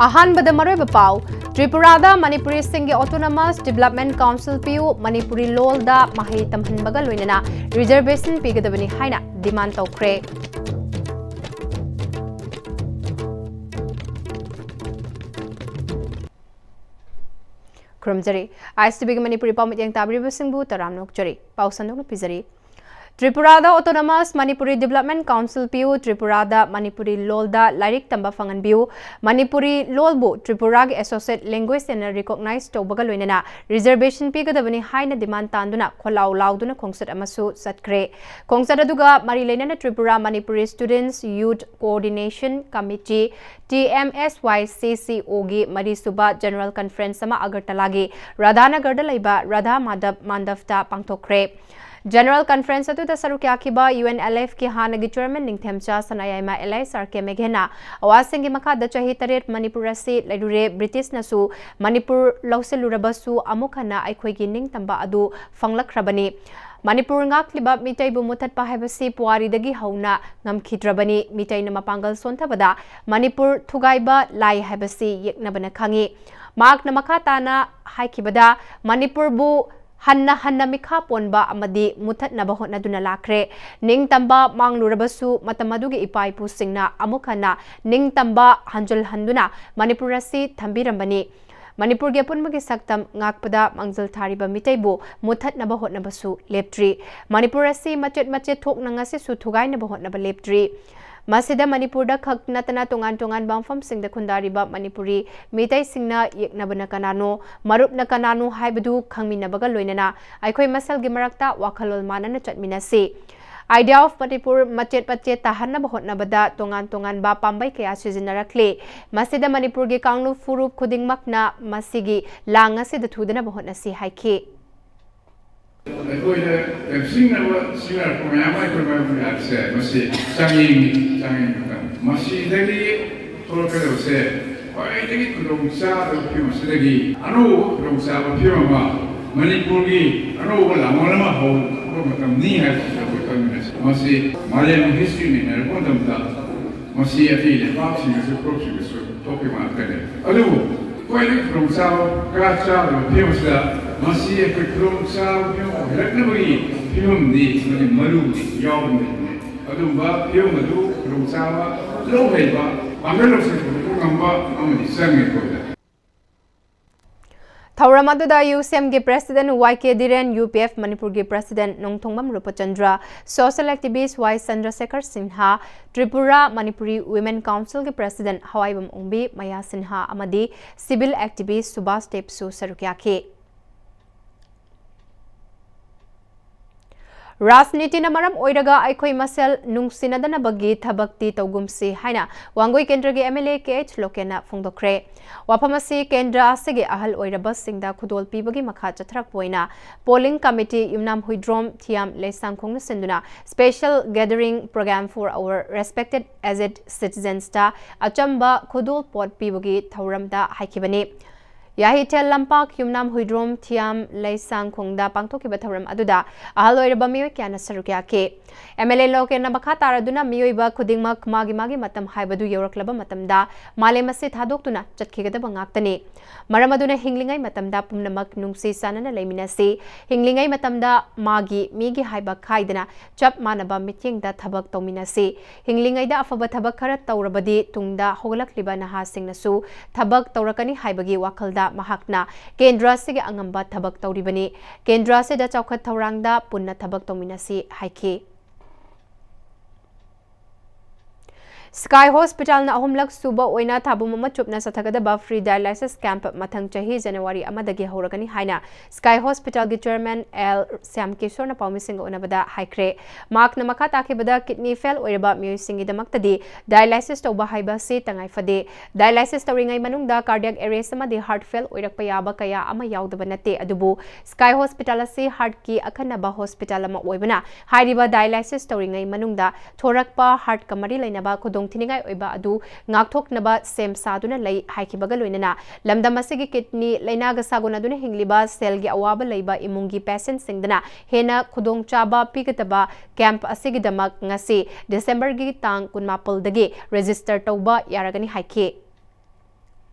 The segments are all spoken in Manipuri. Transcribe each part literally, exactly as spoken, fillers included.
ꯑꯍꯥꯟꯕꯗ ꯃꯔꯨꯑꯣꯏꯕ ꯄꯥꯎ꯫ ꯇ꯭ꯔꯤꯄꯨꯔꯥꯗ ꯃꯅꯤꯄꯨꯔꯤꯁꯤꯡꯒꯤ Autonomous Development Council ꯄꯤꯌꯨ, ꯃꯅꯤꯄꯨꯔꯤ ꯂꯣꯜꯗ ꯃꯍꯩ ꯇꯝꯍꯟꯕꯒ ꯂꯣꯏꯅꯅ reservation ꯄꯤꯒꯗꯕꯅꯤ ꯍꯥꯏꯅ demand ꯇꯧꯈ꯭ꯔꯦ꯫ ꯈꯨꯔꯨꯝꯖꯔꯤ꯫ ꯑꯥꯏ ꯑꯦꯁ ꯇꯤ ꯚꯤꯒꯤ ꯃꯅꯤꯄꯨꯔꯤ ꯄꯥꯎ ꯃꯤꯠꯌꯦꯡ ꯇꯥꯕꯤꯔꯤꯕꯁꯤꯡꯕꯨ ꯇꯔꯥꯝꯅ ꯑꯣꯛꯆꯔꯤ꯫ ꯄꯥꯎ ꯁꯟꯗꯣꯛꯅ ꯄꯤꯖꯔꯤ꯫ ꯇ꯭ꯔꯤꯄꯨꯔꯥꯗ Autonomous Manipuri Development Council ꯄꯤꯌꯨ, ꯇ꯭ꯔꯤꯄꯨꯔꯥꯗ ꯃꯅꯤꯄꯨꯔꯤ ꯂꯣꯜꯗ ꯂꯥꯏꯔꯤꯛ ꯇꯝꯕ ꯐꯪꯍꯟꯕꯤꯌꯨ, ꯃꯅꯤꯄꯨꯔꯤ ꯂꯣꯜꯕꯨ ꯇ꯭ꯔꯤꯄꯨꯔꯥꯒꯤ associate language ꯑꯣꯏꯅ recognize ꯇꯧꯕꯒ ꯂꯣꯏꯅꯅ reservation ꯄꯤꯒꯗꯕꯅꯤ ꯍꯥꯏꯅ demand ꯇꯥꯟꯗꯨꯅ ꯈꯣꯜꯂꯥꯎ ꯂꯥꯎꯗꯨꯅ ꯈꯣꯡꯆꯠ ꯑꯃꯁꯨ ꯆꯠꯈ꯭ꯔꯦ꯫ ꯈꯣꯡꯆꯠ ꯑꯗꯨꯒ ꯃꯔꯤ ꯂꯩꯅꯅ Tripura Manipuri Students Youth Coordination Committee, T M S Y C C O ꯒꯤ ꯃꯔꯤꯁꯨꯕ General Conference ꯑꯃ ꯑꯒꯔꯇꯂꯥꯒꯤ ꯔꯥꯙꯥꯅꯒꯔꯗ ꯂꯩꯕ ꯔꯥꯙꯥ ꯃꯥꯙꯕ ꯃꯥꯟꯗꯞꯇ ꯄꯥꯡꯊꯣꯛꯈ꯭ꯔꯦ꯫ General Conference ꯑꯗꯨꯗ ꯁꯔꯨꯛ ꯌꯥꯈꯤꯕ U N L F ꯀꯤ ꯍꯥꯟꯅꯒꯤ Chairman ꯅꯤꯡꯊꯦꯝꯆꯥ Sanayaima L I S R K ꯃꯦꯘꯦꯅ ꯑꯋꯥꯁꯤꯡꯒꯤ ꯃꯈꯥꯗ ꯆꯍꯤ ꯇꯔꯦꯠ ꯃꯅꯤꯄꯨꯔ ꯑꯁꯤ ꯂꯩꯔꯨꯔꯦ, ꯕ꯭ꯔꯤꯇꯤꯁꯅꯁꯨ ꯃꯅꯤꯄꯨꯔ ꯂꯧꯁꯤꯜꯂꯨꯔꯕꯁꯨ ꯑꯃꯨꯛ ꯍꯟꯅ ꯑꯩꯈꯣꯏꯒꯤ ꯅꯤꯡꯇꯝꯕ ꯑꯗꯨ ꯐꯪꯂꯛꯈ꯭ꯔꯕꯅꯤ꯫ ꯃꯅꯤꯄꯨꯔ ꯉꯥꯛꯂꯤꯕ ꯃꯤꯇꯩꯕꯨ ꯃꯨꯊꯠꯄ ꯍꯥꯏꯕꯁꯤ ꯄꯨꯋꯥꯔꯤꯗꯒꯤ ꯍꯧꯅ ꯉꯝꯈꯤꯗ꯭ꯔꯕꯅꯤ꯫ ꯃꯤꯇꯩꯅ ꯃꯄꯥꯡꯒꯜ ꯁꯣꯟꯊꯕꯗ ꯃꯅꯤꯄꯨꯔ ꯊꯨꯒꯥꯏꯕ ꯂꯥꯏ ꯍꯥꯏꯕꯁꯤ ꯌꯦꯛꯅꯕꯅ ꯈꯪꯉꯤ꯫ ꯃꯍꯥꯛꯅ ꯃꯈꯥ ꯇꯥꯅ ꯍꯥꯏꯈꯤꯕꯗ, ꯃꯅꯤꯄꯨꯔꯕꯨ ꯍꯟꯅ ꯍꯟꯅ ꯃꯤꯈꯥ ꯄꯣꯟꯕ ꯑꯃꯗꯤ ꯃꯨꯊꯠꯅꯕ ꯍꯣꯠꯅꯗꯨꯅ ꯂꯥꯛꯈ꯭ꯔꯦ꯫ ꯅꯤꯡꯇꯝꯕ ꯃꯥꯡꯂꯨꯔꯕꯁꯨ ꯃꯇꯝ ꯑꯗꯨꯒꯤ ꯏꯄꯥ ꯏꯄꯨꯁꯤꯡꯅ ꯑꯃꯨꯛ ꯍꯟꯅ ꯅꯤꯡꯇꯝꯕ ꯍꯟꯖꯤꯜꯍꯟꯗꯨꯅ ꯃꯅꯤꯄꯨꯔ ꯑꯁꯤ ꯊꯝꯕꯤꯔꯝꯕꯅꯤ꯫ ꯃꯅꯤꯄꯨꯔꯒꯤ ꯑꯄꯨꯟꯕꯒꯤ ꯁꯛꯇꯝ ꯉꯥꯛꯄꯗ ꯃꯥꯡꯖꯤꯜ ꯊꯥꯔꯤꯕ ꯃꯤꯇꯩꯕꯨ ꯃꯨꯊꯠꯅꯕ ꯍꯣꯠꯅꯕꯁꯨ ꯂꯦꯞꯇ꯭ꯔꯤ꯫ ꯃꯅꯤꯄꯨꯔ ꯑꯁꯤ ꯃꯆꯦꯠ ꯃꯆꯦꯠ ꯊꯣꯛꯅ ꯉꯁꯤꯁꯨ ꯊꯨꯒꯥꯏꯅꯕ ꯍꯣꯠꯅꯕ ꯂꯦꯞꯇ꯭ꯔꯤ꯫ ꯃꯁꯤꯗ ꯃꯅꯤꯄꯨꯔꯗ ꯈꯛ ꯅꯠꯇꯅ ꯇꯣꯉꯥꯟ ꯇꯣꯉꯥꯟꯕ ꯃꯐꯝꯁꯤꯡꯗ ꯈꯨꯟꯗꯥꯔꯤꯕ ꯃꯅꯤꯄꯨꯔꯤ ꯃꯤꯇꯩꯁꯤꯡꯅ ꯌꯦꯛꯅꯕꯅ ꯀꯅꯥꯅꯣ, ꯃꯔꯨꯞꯅ ꯀꯅꯥꯅꯣ ꯍꯥꯏꯕꯗꯨ ꯈꯪꯃꯤꯟꯅꯕꯒ ꯂꯣꯏꯅꯅ ꯑꯩꯈꯣꯏ ꯃꯁꯦꯜꯒꯤ ꯃꯔꯛꯇ ꯋꯥꯈꯜꯂꯣꯟ ꯃꯥꯟꯅꯅ ꯆꯠꯃꯤꯟꯅꯁꯤ꯫ Idea of Manipur ꯃꯆꯦꯠ ꯃꯆꯦꯠ ꯇꯥꯍꯟꯅꯕ ꯍꯣꯠꯅꯕꯗ ꯇꯣꯉꯥꯟ ꯇꯣꯉꯥꯟꯕ ꯄꯥꯝꯕꯩ ꯀꯌꯥ ꯁꯤꯖꯤꯟꯅꯔꯛꯂꯤ꯫ ꯃꯁꯤꯗ ꯃꯅꯤꯄꯨꯔꯒꯤ ꯀꯥꯡꯂꯨꯞ ꯐꯨꯔꯨꯞ ꯈꯨꯗꯤꯡꯃꯛꯅ ꯃꯁꯤꯒꯤ ꯂꯥꯡ ꯑꯁꯤꯗ ꯊꯨꯗꯅꯕ ꯍꯣꯠꯅꯁꯤ ꯍꯥꯏꯈꯤ꯫ ꯑꯩꯈꯣꯏꯗ ꯂꯦꯞꯁꯤꯟꯅꯕ ꯁꯤꯖꯤꯟꯅꯔꯛꯄ ꯃꯌꯥꯝ ꯑꯃ ꯑꯩꯈꯣꯏ ꯃꯥꯏꯌꯣꯛꯅꯔꯦ ꯍꯥꯏꯕꯁꯦ ꯃꯁꯤ ꯆꯥꯡꯌꯦꯡꯅꯤ, ꯆꯥꯡꯌꯦꯡ ꯃꯇꯝ꯫ ꯃꯁꯤꯗꯒꯤ ꯊꯣꯛꯂꯛꯀꯗꯕꯁꯦ ꯈ꯭ꯋꯥꯏꯗꯒꯤ ꯈꯨꯗꯣꯡ ꯆꯥꯗꯕ ꯐꯤꯕꯝ ꯑꯁꯤꯗꯒꯤ ꯑꯅꯧꯕ ꯈꯨꯗꯣꯡ ꯆꯥꯕ ꯐꯤꯕꯝ ꯑꯃ ꯃꯅꯤꯄꯨꯔꯒꯤ ꯑꯅꯧꯕ ꯂꯥꯡꯕꯜ ꯑꯃ ꯍꯧꯔꯛꯄ ꯃꯇꯝꯅꯤ ꯍꯥꯏꯕꯁꯤ ꯑꯩꯈꯣꯏ ꯈꯪꯃꯤꯟꯅꯁꯤ꯫ ꯃꯁꯤ ꯃꯥꯂꯦꯝꯒꯤ history ꯅꯩꯅꯔꯛꯄ ꯃꯇꯝꯗ ꯃꯁꯤ ꯑꯇꯩ ꯂꯩꯕꯥꯛꯁꯤꯡꯗꯁꯨ, ꯐꯨꯔꯨꯞꯁꯤꯡꯗꯁꯨ ꯊꯣꯛꯈꯤꯕ ꯉꯥꯛꯇꯅꯤ꯫ ꯑꯗꯨꯕꯨ ꯑꯩꯈꯣꯏꯅ ꯈꯨꯗꯣꯡꯆꯥꯕ ꯀꯌꯥ ꯆꯥꯗꯕ ꯐꯤꯕꯝꯁꯤꯗ ꯃꯁꯤ ꯑꯩꯈꯣꯏ ꯈꯨꯗꯣꯡꯆꯥꯕ ꯐꯤꯕꯝ ꯑꯣꯏꯔꯛꯅꯕꯒꯤ ꯐꯤꯕꯝꯗꯤ ꯃꯗꯨ ꯃꯔꯨ ꯌꯥꯎꯕꯅꯤ꯫ ꯑꯗꯨꯝꯕ ꯐꯤꯕꯝ ꯑꯗꯨ ꯈꯨꯗꯣꯡꯆꯥꯕ ꯂꯧ ꯍꯩꯕ, ꯄꯥꯡꯒꯜ ꯂꯧꯁꯤꯡ ꯄꯨꯊꯣꯛꯄ ꯉꯝꯕ ꯑꯃꯗꯤ ꯆꯪꯉꯦ ꯑꯩꯈꯣꯏꯗ꯫ ꯊꯧꯔꯝ ꯑꯗꯨꯗ ꯌꯨꯁꯦꯝꯒꯤ president ꯋꯥꯏ ꯀꯦ ꯙꯤꯔꯦꯟ, ꯌꯨ ꯄꯤ ꯑꯦꯐ ꯃꯅꯤꯄꯨꯔꯒꯤ president ꯅꯣꯡꯊꯣꯡꯕꯝ ꯔꯨꯄꯆꯟꯗ꯭ꯔ, social activist ꯋꯥꯏ ꯆꯟꯗ꯭ꯔꯁꯦꯈꯔ ꯁꯤꯟꯍꯥ, ꯇ꯭ꯔꯤꯄꯨꯔꯥ ꯃꯅꯤꯄꯨꯔꯤ women councilꯒꯤ president ꯍꯋꯥꯏꯕꯝ ꯑꯣꯡꯕꯤ ꯃꯌꯥ ꯁꯤꯟꯍꯥ ꯑꯃꯗꯤ civil activist ꯁꯨꯕꯥꯁ ꯗꯦꯕꯁꯨ ꯁꯔꯨꯛ ꯌꯥꯈꯤ꯫ ꯔꯥꯖꯅꯤꯇꯤꯅ ꯃꯔꯝ ꯑꯣꯏꯔꯒ ꯑꯩꯈꯣꯏ ꯃꯁꯦꯜ ꯅꯨꯡꯁꯤꯅꯗꯅꯕꯒꯤ ꯊꯕꯛꯇꯤ ꯇꯧꯒꯨꯝꯁꯤ ꯍꯥꯏꯅ ꯋꯥꯡꯒꯣꯏ ꯀꯦꯟꯗ꯭ꯔꯒꯤ M L A K H ꯂꯣꯀꯦꯟꯅ ꯐꯣꯡꯗꯣꯛꯈ꯭ꯔꯦ꯫ ꯋꯥꯐꯝ ꯑꯁꯤ ꯀꯦꯟꯗ꯭ꯔ ꯑꯁꯤꯒꯤ ꯑꯍꯜ ꯑꯣꯏꯔꯕꯁꯤꯡꯗ ꯈꯨꯗꯣꯜ ꯄꯤꯕꯒꯤ ꯃꯈꯥ ꯆꯠꯊꯔꯛꯄ ꯑꯣꯏꯅ polling committee ꯌꯨꯝꯅꯥꯝ ꯍꯨꯏꯗ꯭ꯔꯣꯝ ꯊꯤꯌꯥꯝ ꯂꯩꯁꯥꯡꯈꯣꯡꯅ ꯁꯤꯟꯗꯨꯅ special gathering program for our respected aged citizensꯇ ꯑꯆꯝꯕ ꯈꯨꯗꯣꯜ ꯄꯣꯠ ꯄꯤꯕꯒꯤ ꯊꯧꯔꯝꯗ ꯍꯥꯏꯈꯤꯕꯅꯤ꯫ ꯌꯥꯍꯤꯊꯦꯜ ꯂꯝꯄꯥꯛ ꯌꯨꯝꯅꯥꯝ ꯍꯨꯏꯗ꯭ꯔꯣꯝ ꯊꯤꯌꯥꯝ ꯂꯩꯁꯥꯡꯈꯣꯡꯗ ꯄꯥꯡꯊꯣꯛꯈꯤꯕ ꯊꯧꯔꯝ ꯑꯗꯨꯗ ꯑꯍꯜ ꯑꯣꯏꯔꯕ ꯃꯤꯑꯣꯏ ꯀꯌꯥꯅ ꯁꯔꯨꯛ ꯌꯥꯈꯤ꯫ ꯑꯦꯝ ꯑꯦꯜ ꯑꯦ ꯂꯣꯀꯦꯟꯅ ꯃꯈꯥ ꯇꯥꯔꯗꯨꯅ ꯃꯤꯑꯣꯏꯕ ꯈꯨꯗꯤꯡꯃꯛ ꯃꯥꯒꯤ ꯃꯥꯒꯤ ꯃꯇꯝ ꯍꯥꯏꯕꯗꯨ ꯌꯧꯔꯛꯂꯕ ꯃꯇꯝꯗ ꯃꯥꯂꯦꯝ ꯑꯁꯤ ꯊꯥꯗꯣꯛꯇꯨꯅ ꯆꯠꯈꯤꯒꯗꯕ ꯉꯥꯛꯇꯅꯤ꯫ ꯃꯔꯝ ꯑꯗꯨꯅ ꯍꯤꯡꯂꯤꯉꯩ ꯃꯇꯝꯗ ꯄꯨꯝꯅꯃꯛ ꯅꯨꯡꯁꯤ ꯆꯥꯟꯅꯅ ꯂꯩꯃꯤꯟꯅꯁꯤ꯫ ꯍꯤꯡꯂꯤꯉꯩ ꯃꯇꯝꯗ ꯃꯥꯒꯤ ꯃꯤꯒꯤ ꯍꯥꯏꯕ ꯈꯥꯏꯗꯅ ꯆꯞ ꯃꯥꯟꯅꯕ ꯃꯤꯠꯌꯦꯡꯗ ꯊꯕꯛ ꯇꯧꯃꯤꯟꯅꯁꯤ꯫ ꯍꯤꯡꯂꯤꯉꯩꯗ ꯑꯐꯕ ꯊꯕꯛ ꯈꯔ ꯇꯧꯔꯕꯗꯤ ꯇꯨꯡꯗ ꯍꯧꯒꯠꯂꯛꯂꯤꯕ ꯅꯍꯥꯁꯤꯡꯅꯁꯨ ꯊꯕꯛ ꯇꯧꯔꯛꯀꯅꯤ ꯍꯥꯏꯕꯒꯤ ꯋꯥꯈꯜꯗ ꯃꯍꯥꯛꯅ ꯀꯦꯟꯗ꯭ꯔ ꯑꯁꯤꯒꯤ ꯑꯉꯝꯕ ꯊꯕꯛ ꯇꯧꯔꯤꯕꯅꯤ꯫ ꯀꯦꯟꯗ꯭ꯔ ꯑꯁꯤꯗ ꯆꯥꯎꯈꯠ ꯊꯧꯔꯥꯡꯗ ꯄꯨꯟꯅ ꯊꯕꯛ ꯇꯧꯃꯤꯟꯅꯁꯤ ꯍꯥꯏꯈꯤ꯫ Sky Hospitalꯅ ꯑꯍꯨꯝꯂꯛ ꯁꯨꯕ ꯑꯣꯏꯅ ꯊꯥꯕꯨꯝ ꯑꯃ ꯆꯨꯞꯅ ꯆꯠꯊꯒꯗꯕ free dialysis camp ꯃꯊꯪ ꯆꯍꯤ January ꯑꯃꯗꯒꯤ ꯍꯧꯔꯒꯅꯤ ꯍꯥꯏꯅ Sky Hospitalꯒꯤ chairman ꯑꯦꯜ ꯁ꯭ꯌꯥꯝꯀꯤꯁꯣꯔꯅ ꯄꯥꯎꯃꯤꯁꯤꯡꯒ ꯎꯅꯕꯗ ꯍꯥꯏꯈ꯭ꯔꯦ꯫ ꯃꯍꯥꯛꯅ ꯃꯈꯥ ꯇꯥꯈꯤꯕꯗ, kidney fail ꯑꯣꯏꯔꯕ ꯃꯤꯑꯣꯏꯁꯤꯡꯒꯤꯗꯃꯛꯇꯗꯤ dialysis ꯇꯧꯕ ꯍꯥꯏꯕ ꯑꯁꯤ ꯇꯉꯥꯏ ꯐꯗꯦ꯫ Dialysis ꯇꯧꯔꯤꯉꯩ ꯃꯅꯨꯡꯗ cardiac arrest ꯑꯃꯗꯤ heart fail ꯑꯣꯏꯔꯛꯄ ꯌꯥꯕ ꯀꯌꯥ ꯑꯃ ꯌꯥꯎꯗꯕ ꯅꯠꯇꯦ, ꯑꯗꯨꯕꯨ Sky Hospital ꯑꯁꯤ heartꯀꯤ ꯑꯈꯟꯅꯕ hospital ꯑꯃ ꯑꯣꯏꯕꯅ ꯍꯥꯏꯔꯤꯕ dialysis ꯇꯧꯔꯤꯉꯩ ꯃꯅꯨꯡꯗ ꯊꯣꯔꯛꯄ heartꯀ ꯃꯔꯤ ꯂꯩꯅꯕ ꯈꯨꯗꯣꯡꯊꯤꯅꯤꯡꯉꯥꯏ ꯑꯣꯏꯕ ꯑꯗꯨ ꯉꯥꯛꯊꯣꯛꯅꯕ ꯁꯦꯝ ꯁꯥꯗꯨꯅ ꯂꯩ ꯍꯥꯏꯈꯤꯕꯒ ꯂꯣꯏꯅꯅ ꯂꯝꯗꯝ ꯑꯁꯤꯒꯤ kidney ꯂꯩꯅꯥꯒ ꯁꯥꯒꯣꯟꯅꯗꯨꯅ ꯍꯤꯡꯂꯤꯕ ꯁꯦꯜꯒꯤ ꯑꯋꯥꯕ ꯂꯩꯕ ꯏꯃꯨꯡꯒꯤ patientꯁꯤꯡꯗꯅ ꯍꯦꯟꯅ ꯈꯨꯗꯣꯡꯆꯥꯕ ꯄꯤꯒꯗꯕ camp ꯑꯁꯤꯒꯤꯗꯃꯛ ꯉꯁꯤ Decemberꯒꯤ ꯇꯥꯡ ꯀꯨꯟꯃꯥꯄꯜꯗꯒꯤ register ꯇꯧꯕ ꯌꯥꯔꯒꯅꯤ ꯍꯥꯏꯈꯤ꯫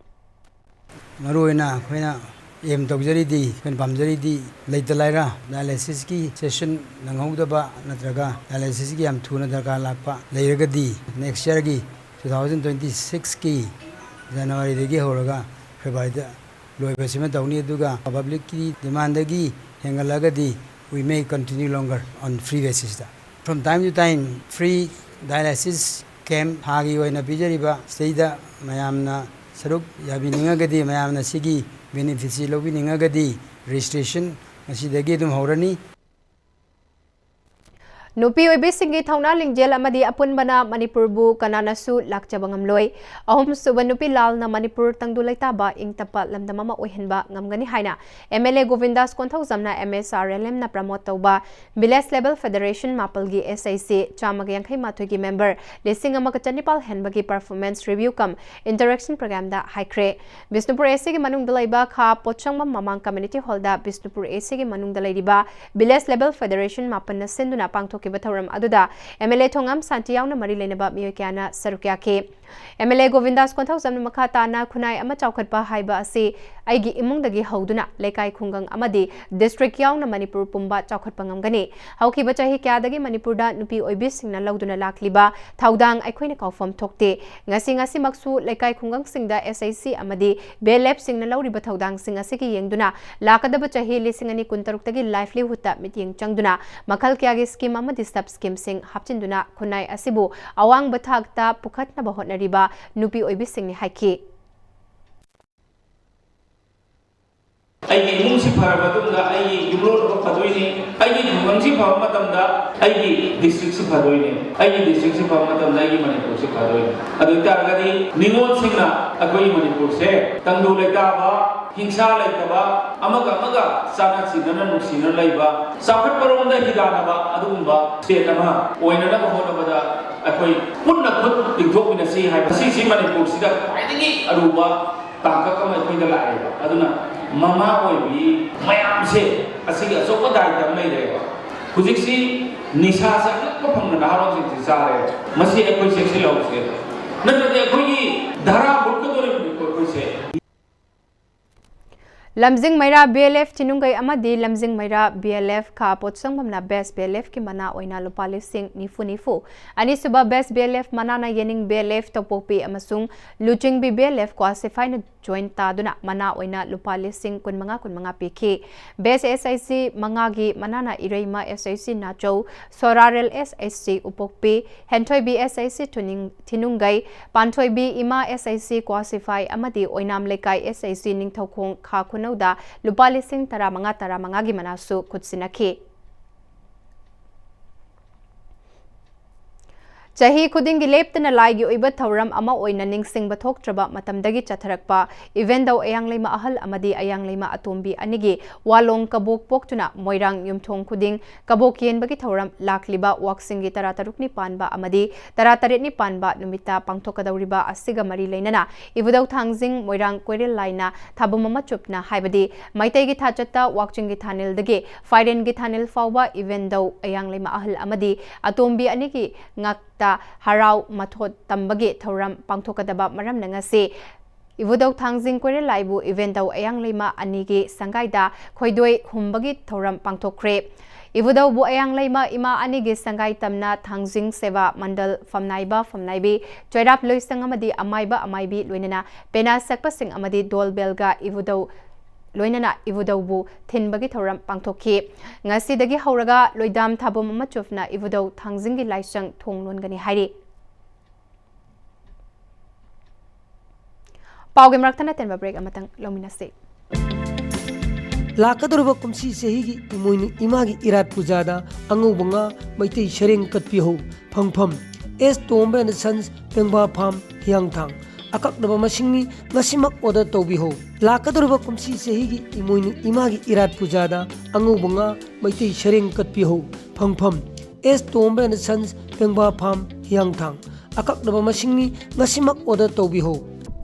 ꯃꯔꯨꯑꯣꯏꯅ ꯑꯩꯈꯣꯏꯅ ꯑꯦꯝ ꯇꯧꯖꯔꯤꯗꯤ, ꯑꯩꯈꯣꯏꯅ ꯄꯥꯝꯖꯔꯤꯗꯤ, ꯂꯩꯇ ꯂꯥꯏꯔ ꯗꯥꯏꯂꯥꯏꯁꯤꯁꯀꯤ ꯁꯦꯁꯟ ꯅꯪꯍꯧꯗꯕ ꯅꯠꯇ꯭ꯔꯒ ꯗꯥꯏꯂꯥꯏꯁꯤꯁꯀꯤ ꯌꯥꯝ ꯊꯨꯅ ꯗꯔꯀꯥꯔ ꯂꯥꯛꯄ ꯂꯩꯔꯒꯗꯤ, ꯅꯦꯛꯁ ꯌꯔꯒꯤ ꯇꯨ ꯊꯥꯎꯖꯟ ꯇ꯭ꯋꯦꯟꯇꯤ ꯁꯤꯛꯁꯀꯤ ꯖꯅꯋꯥꯔꯤꯗꯒꯤ ꯍꯧꯔꯒ ꯐꯦꯕ꯭ꯔꯨꯋꯥꯔꯤꯗ ꯂꯣꯏꯕꯁꯤꯃ ꯇꯧꯅꯤ꯫ ꯑꯗꯨꯒ ꯄꯕ꯭ꯂꯤꯛꯀꯤ ꯗꯤꯃꯥꯟꯗꯒꯤ ꯍꯦꯟꯒꯠꯂꯒꯗꯤ, we may continue longer on free basisꯇ꯫ From time to time free dialysis camp ꯊꯥꯒꯤ ꯑꯣꯏꯅ ꯄꯤꯖꯔꯤꯕ ꯁꯤꯗꯩꯗ ꯃꯌꯥꯝꯅ ꯁꯔꯨꯛ ꯌꯥꯕꯤꯅꯤꯡꯉꯒꯗꯤ, ꯃꯌꯥꯝꯅ ꯁꯤꯒꯤ ꯕꯦꯅꯤꯐꯤꯠꯁꯤ ꯂꯧꯕꯤꯅꯤꯡꯉꯒꯗꯤ, ꯔꯦꯖꯤꯁꯇ꯭ꯔꯦꯁꯟ ꯉꯁꯤꯗꯒꯤ ꯑꯗꯨꯝ ꯍꯧꯔꯅꯤ꯫ ꯅꯨꯄꯤ ꯑꯣꯏꯕꯤꯁꯤꯡꯒꯤ ꯊꯧꯅꯥ ꯂꯤꯡꯖꯦꯜ ꯑꯃꯗꯤ ꯑꯄꯨꯟꯕꯅ ꯃꯅꯤꯄꯨꯔꯕꯨ ꯀꯅꯥꯅꯁꯨ ꯂꯥꯛꯆꯕ ꯉꯝꯂꯣꯏ꯫ ꯑꯍꯨꯝꯁꯨꯕ ꯅꯨꯄꯤ ꯂꯥꯜꯅ ꯃꯅꯤꯄꯨꯔ ꯇꯪꯗꯨ ꯂꯩꯇꯥꯕ, ꯏꯪ ꯇꯞꯄ ꯂꯝꯗꯝ ꯑꯃ ꯑꯣꯏꯍꯟꯕ ꯉꯝꯒꯅꯤ ꯍꯥꯏꯅ ꯑꯦꯝ ꯑꯦꯜ ꯑꯦ ꯒꯣꯕꯤꯟꯗꯥꯁ ꯀꯣꯟꯊꯧꯖꯝꯅ ꯑꯦꯝ ꯑꯦꯁ ꯑꯥꯔ ꯑꯦꯜ ꯑꯦꯝꯅ ꯄ꯭ꯔꯃꯣꯠ ꯇꯧꯕ ꯚꯤꯂꯦꯖ ꯂꯦꯚꯦꯜ ꯐꯦꯗꯔꯦꯁꯟ ꯃꯥꯄꯜꯒꯤ ꯑꯦꯁ ꯑꯩ ꯁꯤ ꯆꯥꯝꯃꯒ ꯌꯥꯡꯈꯩ ꯃꯥꯊꯣꯏꯒꯤ ꯃꯦꯝꯕꯔ ꯂꯤꯁꯤꯡ ꯑꯃꯒ ꯆꯅꯤꯄꯥꯜ ꯍꯦꯟꯕꯒꯤ ꯄꯔꯐꯣꯔꯃꯦꯟꯁ ꯔꯤꯚ꯭ꯌꯨ ꯀꯝ ꯏꯟꯇꯔꯦꯛꯁꯟ ꯄ꯭ꯔꯣꯒ꯭ꯔꯥꯝꯗ ꯍꯥꯏꯈ꯭ꯔꯦ꯫ ꯕꯤꯁꯅꯨꯄꯨꯔ ꯑꯦ ꯁꯤꯒꯤ ꯃꯅꯨꯡꯗ ꯂꯩꯕ ꯈꯥ ꯄꯣꯠꯁꯪꯕꯝ ꯃꯃꯥꯡ ꯀꯝꯃ꯭ꯌꯨꯅꯤꯇꯤ ꯍꯣꯜꯗ ꯕꯤꯁꯅꯨꯄꯨꯔ ꯑꯦ ꯁꯤꯒꯤ ꯃꯅꯨꯡꯗ ꯂꯩꯔꯤꯕ ꯚꯤꯂꯦꯖ ꯂꯦꯚꯦꯜ ꯐꯦꯗꯔꯦꯁꯟ ꯃꯥꯄꯟꯅ ꯁꯤꯟꯗꯨꯅ ꯄꯥꯡꯊꯣꯛꯈꯤꯕ ꯊꯧꯔꯝ ꯑꯗꯨꯗ ꯑꯦꯝ ꯑꯦꯜ ꯑꯦ ꯊꯣꯉꯥꯝ ꯁꯥꯟꯇꯤ ꯌꯥꯎꯅ ꯃꯔꯤ ꯂꯩꯅꯕ ꯃꯤꯑꯣꯏ ꯀꯌꯥꯅ ꯁꯔꯨꯛ ꯌꯥꯈꯤ꯫ ꯑꯦꯝ ꯑꯦꯜ ꯑꯦ ꯒꯣꯕꯤꯟꯗꯥꯁ ꯀꯣꯟꯊꯧꯖꯝꯅ ꯃꯈꯥ ꯇꯥꯅ ꯈꯨꯟꯅꯥꯏ ꯑꯃ ꯆꯥꯎꯈꯠꯄ ꯍꯥꯏꯕ ꯑꯁꯤ ꯑꯩꯒꯤ ꯏꯃꯨꯡꯗꯒꯤ ꯍꯧꯗꯨꯅ ꯂꯩꯀꯥꯏ ꯈꯨꯡꯒꯪ ꯑꯃꯗꯤ ꯗꯤꯁꯇ꯭ꯔꯤꯛ ꯌꯥꯎꯅ ꯃꯅꯤꯄꯨꯔ ꯄꯨꯝꯕ ꯆꯥꯎꯈꯠꯄ ꯉꯝꯒꯅꯤ꯫ ꯍꯧꯈꯤꯕ ꯆꯍꯤ ꯀꯌꯥꯗꯒꯤ ꯃꯅꯤꯄꯨꯔꯗ ꯅꯨꯄꯤ ꯑꯣꯏꯕꯤꯁꯤꯡꯅ ꯂꯧꯗꯨꯅ ꯂꯥꯛꯂꯤꯕ ꯊꯧꯗꯥꯡ ꯑꯩꯈꯣꯏꯅ ꯀꯥꯎꯐꯝ ꯊꯣꯛꯇꯦ꯫ ꯉꯁꯤ ꯉꯁꯤꯃꯛꯁꯨ ꯂꯩꯀꯥꯏ ꯈꯨꯡꯒꯪꯁꯤꯡꯗ ꯑꯦꯁ ꯑꯩ ꯁꯤ ꯑꯃꯗꯤ ꯕꯦꯜ ꯑꯦꯞꯁꯤꯡꯅ ꯂꯧꯔꯤꯕ ꯊꯧꯗꯥꯡꯁꯤꯡ ꯑꯁꯤꯒꯤ ꯌꯦꯡꯗꯨꯅ ꯂꯥꯛꯀꯗꯕ ꯆꯍꯤ ꯂꯤꯁꯤꯡ ꯑꯅꯤ ꯀꯨꯟꯇꯔꯨꯛꯇꯒꯤ ꯂꯥꯏꯚꯂꯤꯍꯨꯗꯇ ꯃꯤꯠꯌꯦꯡ ꯆꯪꯗꯨꯅ ꯃꯈꯜ ꯀꯌꯥꯒꯤ ꯁ꯭ꯀꯤꯝ ꯑꯃꯗꯤ ꯁꯕ ꯁ꯭ꯀꯤꯝꯁꯤꯡ ꯍꯥꯞꯆꯤꯟꯗꯨꯅ ꯈꯨꯟꯅꯥꯏ ꯑꯁꯤꯕꯨ ꯑꯋꯥꯡꯕ ꯊꯥꯛꯇ ꯄꯨꯈꯠꯅꯕ ꯍꯣꯠꯅꯔꯤꯕ ꯅꯨꯄꯤ ꯑꯣꯏꯕꯤꯁꯤꯡꯅꯤ ꯍꯥꯏꯈꯤ꯫ ꯑꯩꯒꯤ ꯏꯃꯨꯡꯁꯤ ꯐꯔꯕ ꯃꯇꯨꯡꯗ ꯑꯩꯒꯤ ꯌꯨꯝꯂꯣꯟ ꯑꯃ ꯐꯗꯣꯏꯅꯤ, ꯑꯩꯒꯤ ꯈꯨꯡꯒꯪꯁꯤ ꯐꯕ ꯃꯇꯝꯗ ꯑꯩꯒꯤ ꯗꯤꯁꯇ꯭ꯔꯤꯛꯁꯤ ꯐꯗꯣꯏꯅꯤ, ꯑꯩꯒꯤ ꯗꯤꯁꯇ꯭ꯔꯤꯛꯁꯤ ꯐꯕ ꯃꯇꯝꯗ ꯑꯩꯒꯤ ꯃꯅꯤꯄꯨꯔꯁꯤ ꯐꯗꯣꯏꯅꯤ꯫ ꯑꯗꯨ ꯑꯣꯏꯇꯥꯔꯒꯗꯤ ꯅꯤꯉꯣꯜꯁꯤꯡꯅ ꯑꯩꯈꯣꯏꯒꯤ ꯃꯅꯤꯄꯨꯔꯁꯦ ꯇꯪꯗꯨ ꯂꯩꯇꯥꯕ, ꯍꯤꯡꯁꯥ ꯂꯩꯇꯕ, ꯑꯃꯒ ꯑꯃꯒ ꯆꯥꯟꯅ ꯆꯤꯟꯅꯅ ꯅꯨꯡꯁꯤꯅ ꯂꯩꯕ, ꯆꯥꯎꯈꯠꯄꯔꯣꯝꯗ ꯍꯤꯗꯥꯟꯅꯕ ꯑꯗꯨꯒꯨꯝꯕ ꯁ꯭ꯇꯦꯠ ꯑꯃ ꯑꯣꯏꯅꯅꯕ ꯍꯣꯠꯅꯕꯗ ꯑꯩꯈꯣꯏ ꯄꯨꯟꯅ ꯈꯨꯠ ꯇꯤꯡꯊꯣꯛꯃꯤꯟꯅꯁꯤ ꯍꯥꯏꯕ, ꯁꯤꯁꯤ ꯃꯅꯤꯄꯨꯔꯁꯤꯗ ꯈ꯭ꯋꯥꯏꯗꯒꯤ ꯑꯔꯨꯕ ꯇꯥꯡꯀꯛ ꯑꯃ ꯑꯩꯈꯣꯏꯗ ꯂꯥꯛꯑꯦꯕ꯫ ꯑꯗꯨꯅ ꯃꯃꯥ ꯑꯣꯏꯕꯤ ꯃꯌꯥꯝꯁꯦ ꯑꯁꯤꯒꯤ ꯑꯆꯧꯕ ꯗꯥꯏꯇ ꯑꯃ ꯂꯩꯔꯦꯕ꯫ ꯍꯧꯖꯤꯛꯁꯤ ꯅꯤꯁꯥꯁꯦ ꯑꯉꯛꯄ ꯐꯪꯅ ꯅꯍꯥꯔꯣꯜꯁꯤꯡꯁꯤ ꯆꯥꯔꯦꯕ꯫ ꯃꯁꯤ ꯑꯩꯈꯣꯏ ꯆꯦꯛꯁꯤꯜꯍꯧꯁꯦ, ꯅꯠꯇ꯭ꯔꯗꯤ ꯑꯩꯈꯣꯏꯒꯤ ꯙꯔꯥ ꯃꯨꯠꯀꯗꯧꯔꯤꯕꯅꯤꯀꯣ ꯑꯩꯈꯣꯏꯁꯦ꯫ ꯂꯝꯖꯤꯡ ꯃꯩꯔꯥ B L F ꯊꯤꯅꯨꯡꯒꯩ ꯑꯃꯗꯤ ꯂꯝꯖꯤꯡ ꯃꯩꯔꯥ B L F ꯈꯥ ꯄꯣꯠꯁꯪꯕꯝꯅ Best B L F ꯀꯤ ꯃꯅꯥ ꯑꯣꯏꯅ ꯂꯨꯄꯥ ꯂꯤꯁꯤꯡ ꯅꯤꯐꯨ ꯅꯤꯐꯨ, ꯑꯅꯤꯁꯨꯕ Best B L F ꯃꯅꯥꯅ ꯌꯦꯅꯤꯡ B L F ꯇꯧꯄꯣꯛꯄꯤ ꯑꯃꯁꯨꯡ ꯂꯨꯆꯤꯡꯕꯤ B L F ꯀ꯭ꯋꯥꯁꯤꯐꯥꯏꯅ ꯖꯣꯏꯟ ꯇꯥꯗꯨꯅ ꯃꯅꯥ ꯑꯣꯏꯅ ꯂꯨꯄꯥ ꯂꯤꯁꯤꯡ ꯀꯨꯟꯃꯉꯥ ꯀꯨꯟꯃꯉꯥ ꯄꯤꯈꯤ꯫ Best S H G ꯃꯉꯥꯒꯤ ꯃꯅꯥꯅ ꯏꯔꯩꯃ S H G ꯅꯥꯆꯧ, ꯁꯣꯔꯥꯔꯦꯜ S H G ꯎꯄꯣꯛꯄꯤ, ꯍꯦꯟꯊꯣꯏꯕꯤ S H G ꯊꯨꯅꯤꯡ-, ꯊꯤꯅꯨꯡꯒꯩ, ꯄꯥꯟꯊꯣꯏꯕꯤ ꯏꯃꯥ S H G ꯀ꯭ꯋꯥꯁꯤꯐꯥꯏ ꯑꯃꯗꯤ ꯑꯣꯏꯅꯥꯝ ꯂꯩꯀꯥꯏ S H G ꯅꯤꯡꯊꯧꯈꯣꯡ ꯈꯥ ꯈꯨꯅꯧꯗ ꯂꯨꯄꯥ ꯂꯤꯁꯤꯡ ꯇꯔꯥꯃꯉꯥ ꯇꯔꯥꯃꯉꯥꯒꯤ ꯃꯅꯥꯁꯨ ꯈꯨꯠꯁꯤꯟꯅꯈꯤ꯫ ꯆꯍꯤ ꯈꯨꯗꯤꯡꯒꯤ ꯂꯦꯞꯇꯅ ꯂꯥꯏꯒꯤ ꯑꯣꯏꯕ ꯊꯧꯔꯝ ꯑꯃ ꯑꯣꯏꯅ ꯅꯤꯡꯁꯤꯡꯕ ꯊꯣꯛꯇ꯭ꯔꯕ ꯃꯇꯝꯗꯒꯤ ꯆꯠꯊꯔꯛꯄ ꯏꯚꯦꯟꯗꯧ ꯑꯌꯥꯡꯂꯩꯃ ꯑꯍꯜ ꯑꯃꯗꯤ ꯑꯌꯥꯡꯂꯩꯃ ꯑꯇꯣꯝꯕꯤ ꯑꯅꯤꯒꯤ ꯋꯥꯂꯣꯡ ꯀꯕꯣꯛ ꯄꯣꯛꯇꯨꯅ ꯃꯣꯏꯔꯥꯡ ꯌꯨꯝꯊꯣꯡ ꯈꯨꯗꯤꯡ ꯀꯕꯣꯛ ꯌꯦꯟꯕꯒꯤ ꯊꯧꯔꯝ ꯂꯥꯛꯂꯤꯕ ꯋꯥꯛꯆꯤꯡꯒꯤ ꯇꯔꯥꯇꯔꯨꯛꯅꯤ ꯄꯥꯟꯕ ꯑꯃꯗꯤ ꯇꯔꯥꯇꯔꯦꯠꯅꯤ ꯄꯥꯟꯕ ꯅꯨꯃꯤꯠꯇ ꯄꯥꯡꯊꯣꯛꯀꯗꯧꯔꯤꯕ ꯑꯁꯤꯒ ꯃꯔꯤ ꯂꯩꯅꯅ ꯏꯕꯨꯙꯧ ꯊꯥꯡꯖꯤꯡ ꯃꯣꯏꯔꯥꯡ ꯀꯣꯏꯔꯦꯜ ꯂꯥꯏꯅ ꯊꯥꯕꯨꯝ ꯑꯃ ꯆꯨꯞꯅ ꯍꯥꯏꯕꯗꯤ ꯃꯩꯇꯩꯒꯤ ꯊꯥꯆꯠꯇ ꯋꯥꯛꯆꯤꯡꯒꯤ ꯊꯥꯅꯤꯜꯗꯒꯤ ꯐꯥꯏꯔꯦꯟꯒꯤ ꯊꯥꯅꯤꯜ ꯐꯥꯎꯕ ꯏꯚꯦꯟꯗꯧ ꯑꯌꯥꯡꯂꯩꯃ ꯑꯍꯜ ꯑꯃꯗꯤ ꯑꯇꯣꯝꯕꯤ ꯑꯅꯤꯒꯤ ꯉꯛꯇ ꯍꯔꯥꯎ ꯃꯊꯣꯠ ꯇꯝꯕꯒꯤ ꯊꯧꯔꯝ ꯄꯥꯡꯊꯣꯛꯀꯗꯕ ꯃꯔꯝꯅ ꯉꯁꯤ ꯏꯕꯨꯙꯧ ꯊꯥꯡꯖꯤꯡ ꯀꯣꯏꯔꯦꯜ ꯂꯥꯏꯕꯨ ꯏꯚꯦꯟꯗꯧ ꯑꯌꯥꯡꯂꯩꯃ ꯑꯅꯤꯒꯤ ꯁꯪꯒꯥꯏꯗ ꯈꯣꯏꯗꯣꯏ ꯍꯨꯝꯕꯒꯤ ꯊꯧꯔꯝ ꯄꯥꯡꯊꯣꯛꯈ꯭ꯔꯦ꯫ ꯏꯕꯨꯙꯧꯕꯨ ꯑꯌꯥꯡꯂꯩꯃ ꯏꯃꯥ ꯑꯅꯤꯒꯤ ꯁꯪꯒꯥꯏ ꯇꯝꯅ ꯊꯥꯡꯖꯤꯡ ꯁꯦꯕꯥ ꯃꯟꯗꯜ ꯐꯝꯅꯥꯏꯕ ꯐꯝꯅꯥꯏꯕꯤ, ꯆꯣꯏꯔꯥꯞ ꯂꯣꯏꯁꯪ ꯑꯃꯗꯤ ꯑꯃꯥꯏꯕ ꯑꯃꯥꯏꯕꯤ ꯂꯣꯏꯅꯅ ꯄꯦꯅꯥ ꯁꯛꯄꯁꯤꯡ ꯑꯃꯗꯤ ꯗꯣꯜ ꯕꯦꯜꯒ ꯏꯕꯨꯙꯧ ꯂꯣꯏꯅꯅ ꯏꯕꯨꯙꯧꯕꯨ ꯊꯤꯟꯕꯒꯤ ꯊꯧꯔꯝ ꯄꯥꯡꯊꯣꯛꯈꯤ꯫ ꯉꯁꯤꯗꯒꯤ ꯍꯧꯔꯒ ꯂꯣꯏꯗꯥꯝ ꯊꯥꯕꯝ ꯑꯃ ꯆꯨꯞꯅ ꯏꯕꯨꯙꯧ ꯊꯥꯡꯖꯤꯡꯒꯤ ꯂꯥꯏꯁꯪ ꯊꯣꯡ ꯂꯣꯟꯒꯅꯤ ꯍꯥꯏꯔꯤ꯫ ꯄꯥꯎꯒꯤ ꯃꯔꯛꯇ ꯅꯠꯇꯦꯟꯕ ꯕ꯭ꯔꯦꯛ ꯑꯃꯇꯪ ꯂꯧꯃꯤꯟꯅꯁꯤ꯫ ꯂꯥꯛꯀꯗꯧꯔꯤꯕ ꯀꯨꯝꯁꯤ ꯆꯍꯤꯒꯤ ꯏꯃꯣꯏꯅꯨ ꯏꯃꯥꯒꯤ ꯏꯔꯥꯠ ꯄꯨꯖꯥꯗ ꯑꯉꯧꯕ ꯉꯥ ꯃꯩꯇꯩ ꯁꯔꯦꯡ ꯀꯠꯄꯤꯍꯧ꯫ ꯐꯪꯐꯝ: ꯑꯦꯁ ꯇꯣꯝꯕ ꯑꯦꯟ ꯁꯟꯁ, ꯄꯦꯡꯕꯥ ꯐꯥꯝ, ꯍꯤꯌꯥꯡꯊꯥꯡ꯫ ꯑꯀꯛꯅꯕ ꯃꯁꯤꯡꯅꯤ, ꯉꯁꯤꯃꯛ ꯑꯣꯔꯗꯔ ꯇꯧꯕꯤꯍꯧ꯫ ꯂꯥꯛꯀꯗꯧꯔꯤꯕ ꯀꯨꯝꯁꯤ ꯆꯍꯤꯒꯤ ꯏꯃꯣꯏꯅꯨ ꯏꯃꯥꯒꯤ ꯏꯔꯥꯠ ꯄꯨꯖꯥꯗ ꯑꯉꯧꯕ ꯉꯥ ꯃꯩꯇꯩ ꯁꯔꯦꯡ ꯀꯠꯄꯤꯍꯧ꯫ ꯐꯪꯐꯝ: ꯑꯦꯁ ꯇꯣꯝꯕ ꯑꯦꯟ ꯁꯟꯁ, ꯄꯦꯡꯕꯥ ꯐꯥꯝ, ꯍꯤꯌꯥꯡꯊꯥꯡ꯫ ꯑꯀꯛꯅꯕ ꯃꯁꯤꯡꯅꯤ, ꯉꯁꯤꯃꯛ ꯑꯣꯔꯗꯔ ꯇꯧꯕꯤꯍꯧ꯫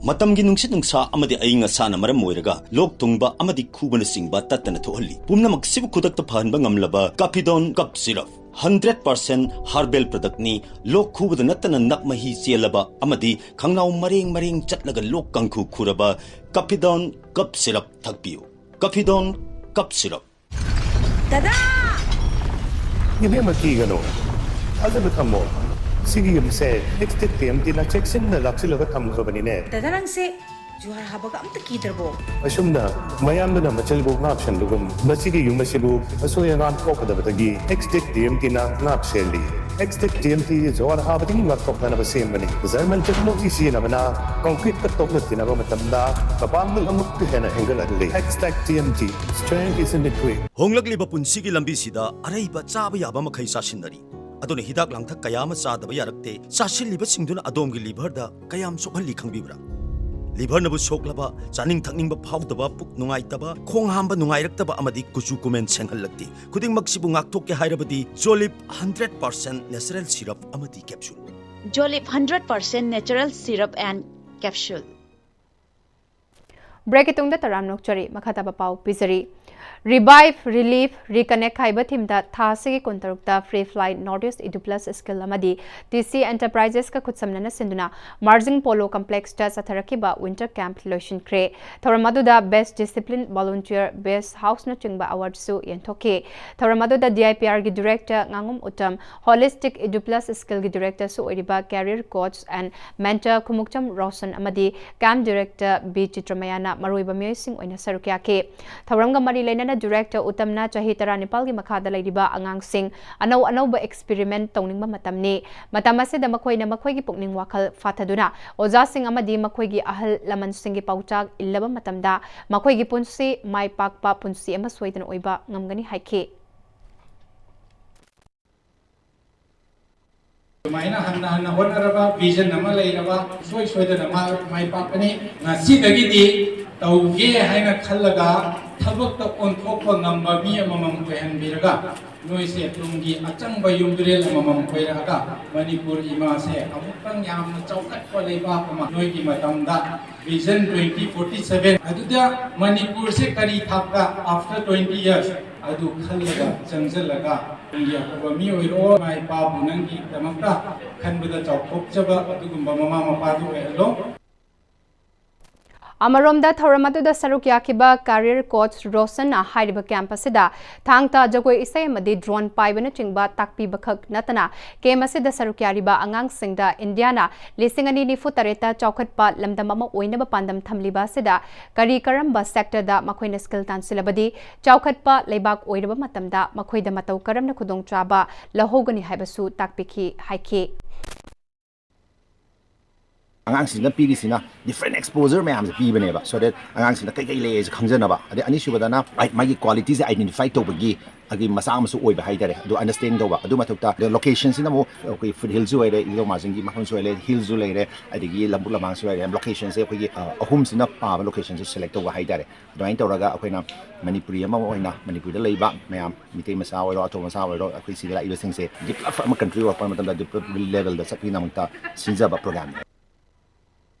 ꯃꯇꯝꯒꯤ ꯅꯨꯡꯁꯤꯠ ꯅꯨꯡꯁꯥ ꯑꯃꯗꯤ ꯑꯏꯪ ꯑꯁꯥꯅ ꯃꯔꯝ ꯑꯣꯏꯔꯒ ꯂꯣꯛ ꯊꯨꯡꯕ ꯑꯃꯗꯤ ꯈꯨꯕꯅꯆꯤꯡꯕ ꯇꯠꯇꯅ ꯊꯣꯛꯍꯜꯂꯤ꯫ ꯄꯨꯝꯅꯃꯛꯁꯤꯕꯨ ꯈꯨꯗꯛꯇ ꯐꯍꯟꯕ ꯉꯝꯂꯕ ꯀꯥꯐꯤꯗꯣꯟ cough syrup. Hundred percent herbal ꯄ꯭ꯔꯗꯛꯅꯤ꯫ ꯂꯣꯛ ꯈꯨꯕꯗ ꯅꯠꯇꯅ ꯅꯞ ꯃꯍꯤ ꯆꯦꯜꯂꯕ ꯑꯃꯗꯤ ꯈꯪꯅꯥꯎ ꯃꯔꯦꯡ ꯃꯔꯦꯡ ꯆꯠꯂꯒ ꯂꯣꯛ ꯀꯥꯡꯈꯨ ꯈꯨꯔꯕ ꯀꯐꯤꯗꯣꯟ ꯀꯞ ꯁꯤꯔꯞ ꯊꯛꯄꯤꯌꯨ꯫ ꯀꯐꯤꯗꯣꯟ ꯀꯞ ꯁꯤꯔꯞ꯫ ꯗꯗꯥ! ꯏꯕꯦꯝꯃ, ꯀꯤꯒꯅꯨ, ꯊꯥꯖꯕ ꯊꯝꯃꯣ꯫ ꯁꯤꯒꯤ ꯌꯨꯝꯁꯦ ꯑꯦꯛꯁꯇꯦꯛ ꯇꯤ ꯑꯦꯝ ꯇꯤꯅ ꯆꯦꯛꯁꯤꯟꯅ ꯂꯥꯛꯁꯤꯜꯂꯒ ꯊꯝꯈ꯭ꯔꯕꯅꯤꯅꯦ꯫ ꯗꯗꯥ, ꯅꯪꯁꯦ ꯖꯨꯍꯥꯔ ꯍꯥꯕꯒ ꯑꯝꯇ ꯀꯤꯗ꯭ꯔꯕꯣ? ꯑꯁꯨꯝꯅ ꯃꯌꯥꯝꯗꯨꯅ ꯃꯆꯜꯕꯨ ꯉꯥꯛꯁꯟꯕꯒꯨꯝ, ꯃꯁꯤꯒꯤ ꯌꯨꯝ ꯑꯁꯤꯕꯨ ꯑꯁꯣꯏ ꯑꯉꯥꯝ ꯊꯣꯛꯀꯗꯕꯗꯒꯤ ꯑꯦꯛꯁꯇꯦꯛ ꯇꯤ ꯑꯦꯝ ꯇꯤꯅ ꯉꯥꯛ ꯁꯦꯜꯂꯤ꯫ ꯑꯦꯛꯁꯇꯦꯛ ꯇꯤ ꯑꯦꯝ ꯇꯤ ꯖꯨꯍꯥꯔ ꯍꯥꯕꯗꯒꯤ ꯉꯥꯛꯊꯣꯛꯅꯅꯕ ꯁꯦꯝꯕꯅꯤ꯫ ꯖꯔꯃꯟ ꯇꯦꯛꯅꯣꯂꯣꯖꯤ ꯁꯤꯖꯤꯟꯅꯕꯅ ꯀꯪꯀ꯭ꯔꯤꯠꯀ ꯇꯣꯛꯅ ꯇꯤꯟꯅꯕ ꯃꯇꯝꯗ ꯃꯄꯥꯡꯒꯜ ꯑꯃꯨꯛꯀ ꯍꯦꯟꯅ ꯍꯦꯟꯒꯠꯍꯜꯂꯤ꯫ Xtech T M T, strength is in the grit. ꯍꯣꯡꯂꯛꯂꯤꯕ ꯄꯨꯟꯁꯤꯒꯤ ꯂꯝꯕꯤꯁꯤꯗ ꯑꯔꯩꯕ ꯆꯥꯕ ꯌꯥꯕ ꯃꯈꯩ ꯆꯥꯁꯤꯟꯅꯔꯤ꯫ ꯑꯗꯨꯅ ꯍꯤꯗꯥꯛ ꯂꯥꯡꯊꯛ ꯀꯌꯥ ꯑꯃ ꯆꯥꯗꯕ ꯌꯥꯔꯛꯇꯦ꯫ ꯆꯥꯁꯤꯜꯂꯤꯕꯁꯤꯡꯗꯨꯅ ꯑꯗꯣꯝꯒꯤ ꯂꯤꯚꯔꯗ ꯀꯌꯥꯝ ꯁꯣꯛꯍꯜꯂꯤ ꯈꯪꯕꯤꯕ꯭ꯔꯥ? ꯂꯤꯚꯔꯅꯕꯨ ꯁꯣꯛꯂꯕ, ꯆꯥꯅꯤꯡ ꯊꯛꯅꯤꯡꯕ ꯐꯥꯎꯗꯕ, ꯄꯨꯛ ꯅꯨꯡꯉꯥꯏꯇꯕ, ꯈꯣꯡ ꯍꯥꯝꯕ ꯅꯨꯡꯉꯥꯏꯔꯛꯇꯕ ꯑꯃꯗꯤ ꯀꯨꯆꯨ ꯀꯨꯃꯦꯟ ꯁꯦꯡꯍꯜꯂꯛꯇꯦ꯫ ꯈꯨꯗꯤꯡꯃꯛꯁꯤꯕꯨ ꯉꯥꯛꯊꯣꯛꯀꯦ ꯍꯥꯏꯔꯕꯗꯤ ꯖꯣꯂꯤꯞ ꯍꯟꯗ꯭ꯔꯦꯠ ꯄꯥꯔꯁꯦꯟ ꯅꯦꯆꯔꯦꯜ ꯁꯤꯔꯞ ꯑꯃꯗꯤ capsule. Jolip hundred percent natural syrup and capsule. ꯕ꯭ꯔꯦꯛꯀꯤ ꯇꯨꯡꯗ ꯇꯔꯥꯝ ꯅꯣꯛꯆꯔꯤ꯫ ꯃꯈꯥ ꯇꯥꯕ ꯄꯥꯎ ꯄꯤꯖꯔꯤ꯫ Revive, Relive, Reconnect ꯍꯥꯏꯕ ꯊꯤꯝꯗ ꯊꯥ ꯑꯁꯤꯒꯤ ꯀꯨꯟꯇꯔꯨꯛꯇ Free Fly North East Edu Plus Skill ꯑꯃꯗꯤ ꯇꯤ ꯁꯤ ꯑꯦꯟꯇꯔꯄ꯭ꯔꯥꯏꯖꯦꯁꯀ ꯈꯨꯠꯁꯝꯅꯅ ꯁꯤꯟꯗꯨꯅ ꯃꯥꯔꯖꯤꯡ ꯄꯣꯂꯣ ꯀꯝꯄ꯭ꯂꯦꯛꯁꯇ ꯆꯠꯊꯔꯛꯈꯤꯕ ꯋꯤꯟꯇꯔ ꯀꯦꯝꯞ ꯂꯣꯏꯁꯤꯟꯈ꯭ꯔꯦ꯫ ꯊꯧꯔꯝ ꯑꯗꯨꯗ Best Discipline, Volunteer, Best Houseꯅꯆꯤꯡꯕ ꯑꯦꯋꯥꯔꯗꯁꯨ ꯌꯦꯟꯊꯣꯛꯈꯤ꯫ ꯊꯧꯔꯝ ꯑꯗꯨꯗ ꯗꯤ ꯑꯥꯏ ꯄꯤ ꯑꯥꯔꯒꯤ ꯗꯤꯔꯦꯛꯇꯔ ꯉꯥꯉꯣꯝ ꯎꯇꯝ, Holistic Edu Plus Skillꯒꯤ ꯗꯤꯔꯦꯛꯇꯔꯁꯨ ꯑꯣꯏꯔꯤꯕ career coach and mentor Khumukcham Roshan ꯑꯃꯗꯤ ꯀꯦꯝꯞ ꯗꯤꯔꯦꯛꯇꯔ ꯕꯤ ꯆꯤꯇ꯭ꯔꯃꯌꯥꯅ ꯃꯔꯨꯑꯣꯏꯕ ꯃꯤꯑꯣꯏꯁꯤꯡ ꯑꯣꯏꯅ ꯁꯔꯨꯛ ꯌꯥꯈꯤ꯫ ꯊꯧꯔꯝꯒ ꯃꯔꯤ ꯂꯩꯅꯅ ꯗꯤꯔꯦꯛꯇꯔ ꯎꯇꯝꯅ ꯆꯍꯤ ꯇꯔꯥꯅꯤꯄꯥꯜꯒꯤ ꯃꯈꯥꯗ ꯂꯩꯔꯤꯕ ꯑꯉꯥꯡꯁꯤꯡ ꯑꯅꯧ ꯑꯅꯧꯕ ꯑꯦꯛꯁꯄꯤꯔꯤꯃꯦꯟꯠ ꯇꯧꯅꯤꯡꯕ ꯃꯇꯝꯅꯤ꯫ ꯃꯇꯝ ꯑꯁꯤꯗ ꯃꯈꯣꯏꯅ ꯃꯈꯣꯏꯒꯤ ꯄꯨꯛꯅꯤꯡ ꯋꯥꯈꯜ ꯐꯥꯊꯗꯨꯅ ꯑꯣꯖꯥꯁꯤꯡ ꯑꯃꯗꯤ ꯃꯈꯣꯏꯒꯤ ꯑꯍꯜ ꯂꯃꯟꯁꯤꯡꯒꯤ ꯄꯥꯎꯇꯥꯛ ꯏꯜꯂꯕ ꯃꯇꯝꯗ ꯃꯈꯣꯏꯒꯤ ꯄꯨꯟꯁꯤ ꯃꯥꯏ ꯄꯥꯛꯄ ꯄꯨꯟꯁꯤ ꯑꯃ ꯁꯣꯏꯗꯅ ꯑꯣꯏꯕ ꯉꯝꯒꯅꯤ ꯍꯥꯏꯈꯤ꯫ ꯑꯗꯨꯃꯥꯏꯅ ꯍꯟꯅ ꯍꯟꯅ ꯍꯣꯠꯅꯔꯕ, ꯚꯤꯖꯟ ꯑꯃ ꯂꯩꯔꯕ, ꯁꯨꯡꯁꯣꯏ ꯁꯣꯏꯗꯅ ꯃꯥ ꯃꯥꯏ ꯄꯥꯛꯀꯅꯤ꯫ ꯉꯁꯤꯗꯒꯤꯗꯤ ꯇꯧꯒꯦ ꯍꯥꯏꯅ ꯈꯜꯂꯒ ꯊꯕꯛꯇ ꯑꯣꯟꯊꯣꯛꯄ ꯉꯝꯕ ꯃꯤ ꯑꯃꯃꯝ ꯑꯣꯏꯍꯟꯕꯤꯔꯒ, ꯅꯣꯏꯁꯦ ꯇꯨꯡꯒꯤ ꯑꯆꯪꯕ ꯌꯨꯝꯕꯤꯔꯦꯜ ꯑꯃꯃꯝ ꯑꯣꯏꯔꯛꯑꯒ, ꯃꯅꯤꯄꯨꯔ ꯏꯃꯥꯁꯦ ꯑꯃꯨꯛꯇꯪ ꯌꯥꯝꯅ ꯆꯥꯎꯈꯠꯄ ꯂꯩꯕꯥꯛ ꯑꯃ ꯅꯣꯏꯒꯤ ꯃꯇꯝꯗ, ꯚꯤꯖꯟ ꯇ꯭ꯋꯦꯟꯇꯤ ꯐꯣꯔꯇꯤ ꯁꯚꯦꯟ ꯑꯗꯨꯗ ꯃꯅꯤꯄꯨꯔꯁꯦ ꯀꯔꯤ ꯊꯥꯛꯇ, after twenty years, ꯑꯗꯨ ꯈꯜꯂꯒ ꯆꯪꯁꯤꯜꯂꯒ ꯇꯨꯡꯒꯤ ꯑꯐꯕ ꯃꯤ ꯑꯣꯏꯔꯛꯑꯣ, ꯏꯃꯥ ꯏꯄꯥꯕꯨ ꯅꯪꯒꯤꯗꯃꯛꯇ ꯈꯟꯕꯗ ꯆꯥꯎꯊꯣꯛꯆꯕ ꯑꯗꯨꯒꯨꯝꯕ ꯃꯃꯥ ꯃꯄꯥꯗꯨ ꯑꯣꯏꯍꯜꯂꯣ꯫ ꯑꯃꯔꯣꯝꯗ ꯊꯧꯔꯝ ꯑꯗꯨꯗ ꯁꯔꯨꯛ ꯌꯥꯈꯤꯕ career coach ꯔꯣꯁꯟꯅ ꯍꯥꯏꯔꯤꯕ camp ꯑꯁꯤꯗ ꯊꯥꯡ ꯇꯥ ꯖꯒꯣꯏ ꯏꯁꯩ ꯑꯃꯗꯤ drone ꯄꯥꯏꯕꯅꯆꯤꯡꯕ ꯇꯥꯛꯄꯤꯕꯈꯛ ꯅꯠꯇꯅ camp ꯑꯁꯤꯗ ꯁꯔꯨꯛ ꯌꯥꯔꯤꯕ ꯑꯉꯥꯡꯁꯤꯡꯗ ꯏꯟꯗꯤꯌꯥꯅ ꯂꯤꯁꯤꯡ ꯑꯅꯤ ꯅꯤꯐꯨ ꯇꯔꯦꯠꯇ ꯆꯥꯎꯈꯠꯄ ꯂꯝꯗꯝ ꯑꯃ ꯑꯣꯏꯅꯕ ꯄꯥꯟꯗꯝ ꯊꯝꯂꯤꯕ ꯑꯁꯤꯗ ꯀꯔꯤ ꯀꯔꯝꯕ sectorꯗ ꯃꯈꯣꯏꯅ skill ꯇꯥꯟꯁꯤꯜꯂꯕꯗꯤ ꯆꯥꯎꯈꯠꯄ ꯂꯩꯕꯥꯛ ꯑꯣꯏꯔꯕ ꯃꯇꯝꯗ ꯃꯈꯣꯏꯗ ꯃꯇꯧ ꯀꯔꯝꯅ ꯈꯨꯗꯣꯡꯆꯥꯕ ꯂꯧꯍꯧꯒꯅꯤ ꯍꯥꯏꯕꯁꯨ ꯇꯥꯛꯄꯤꯈꯤ ꯍꯥꯏꯈꯤ꯫ ꯑꯉꯥꯡꯁꯤꯡꯗ ꯄꯤꯔꯤꯁꯤꯅ different exposure ꯃꯌꯥꯝꯁꯦ ꯄꯤꯕꯅꯦꯕ, so that ꯑꯉꯥꯡꯁꯤꯡꯗ ꯀꯩꯀꯩ ꯂꯩ ꯍꯥꯏꯁꯦ ꯈꯪꯖꯅꯕ, ꯑꯗꯩ ꯑꯅꯤꯁꯨꯕꯗꯅ ꯃꯥꯒꯤ qualityꯁꯦ identify ꯇꯧꯕꯒꯤ ꯑꯗꯒꯤ ꯃꯆꯥꯛ ꯑꯃꯁꯨ ꯑꯣꯏꯕ ꯍꯥꯏꯇꯥꯔꯦ, ꯑꯗꯨ understand ꯇꯧꯕ꯫ ꯑꯗꯨ ꯃꯊꯛꯇ locationꯁꯤꯅ ꯑꯃꯨꯛ ꯑꯩꯈꯣꯏ foot hillꯁꯨ ꯑꯣꯏꯔꯦ, ꯏꯙꯧ ꯃꯥꯔꯖꯤꯡꯒꯤ ꯃꯐꯝꯁꯨ ꯑꯣꯏꯔꯦ, hillꯁꯨ ꯂꯩꯔꯦ, ꯑꯗꯒꯤ ꯂꯧꯕꯨꯛ ꯂꯝꯍꯥꯡꯁꯨ ꯂꯩꯔꯦ, locationꯁꯦ ꯑꯩꯈꯣꯏꯒꯤ ꯑꯍꯨꯝꯁꯤꯅ ꯄꯥꯕ locationꯁꯦ select ꯇꯧꯕ ꯍꯥꯏꯇꯥꯔꯦ꯫ ꯑꯗꯨꯃꯥꯏꯅ ꯇꯧꯔꯒ ꯑꯩꯈꯣꯏꯅ ꯃꯅꯤꯄꯨꯔꯤ ꯑꯃ ꯑꯣꯏꯅ ꯃꯅꯤꯄꯨꯔꯗ ꯂꯩꯕ ꯃꯌꯥꯝ, ꯃꯤꯇꯩ ꯃꯆꯥ ꯑꯣꯏꯔꯣ, ꯑꯇꯣꯞꯄ ꯃꯆꯥ ꯑꯣꯏꯔꯣ, ꯑꯩꯈꯣꯏ ꯁꯤꯗ ꯂꯥꯛꯏꯕꯁꯤꯡꯁꯦ develop ꯑꯃ country ꯑꯣꯏꯔꯛꯄ ꯃꯇꯝꯗ develop levelꯗ ꯆꯠꯄꯒꯤꯗꯃꯛꯇ ꯁꯤꯟꯖꯕ programꯅꯤ꯫